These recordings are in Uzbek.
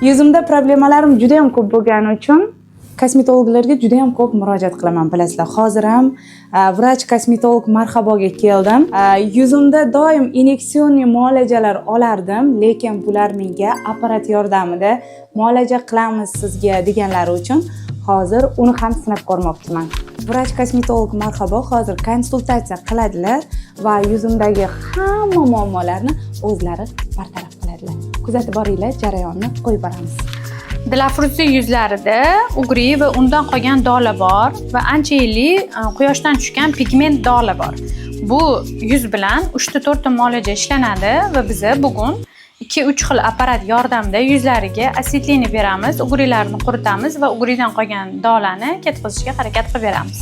Yuzimda problemalarim juda ham ko'p bo'lgani uchun kosmetologlarga juda ham ko'p murojaat qilaman, bilasizlar. Hozir ham vrach kosmetolog Marhaboga keldim. Yuzimda doim инъекционный muolajalar olardim, lekin bular menga apparat yordamida muolaja qilamiz sizga deganlari uchun hozir uni ham sinab ko'rmoqchiman. Vrach kosmetolog Marhabo hozir konsultatsiya qiladilar va yuzimdagi hamma muammolarni o'zlari bartaraf qiladilar. Kuzatib boringlar, jarayonni qo'yib boramiz. Dilafruzni yuzlarida ugri va undan qolgan dog'lar bor va ancha yillik quyoshdan tushgan pigment dog'lar bor. Bu yuz bilan 3 ta 4 ta muolaja ishlanadi va biza bugun 2-3 xil apparat yordamida yuzlariga осветление beramiz, ugrilarni quritamiz va ugridan qolgan dog'larni ketkazishga harakat qilib beramiz.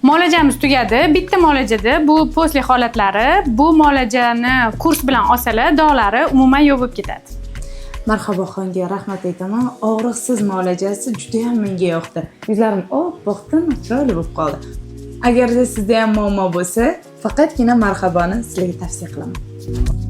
Muolajamiz tugadi. Bitta muolajada bu после holatlari, bu muolajani kurs bilan olsalar, dog'lari umuman yo'q bo'lib ketadi. Marhaboxonga rahmat aytaman. Og'riqsiz muolajasi juda ham menga yoqdi. Yuzlarim oppoq, tiniq, chiroyli bo'lib qoldi. Agarda sizda ham muammo bo'lsa, faqatgina Marhaboni sizlarga tavsiya qilaman.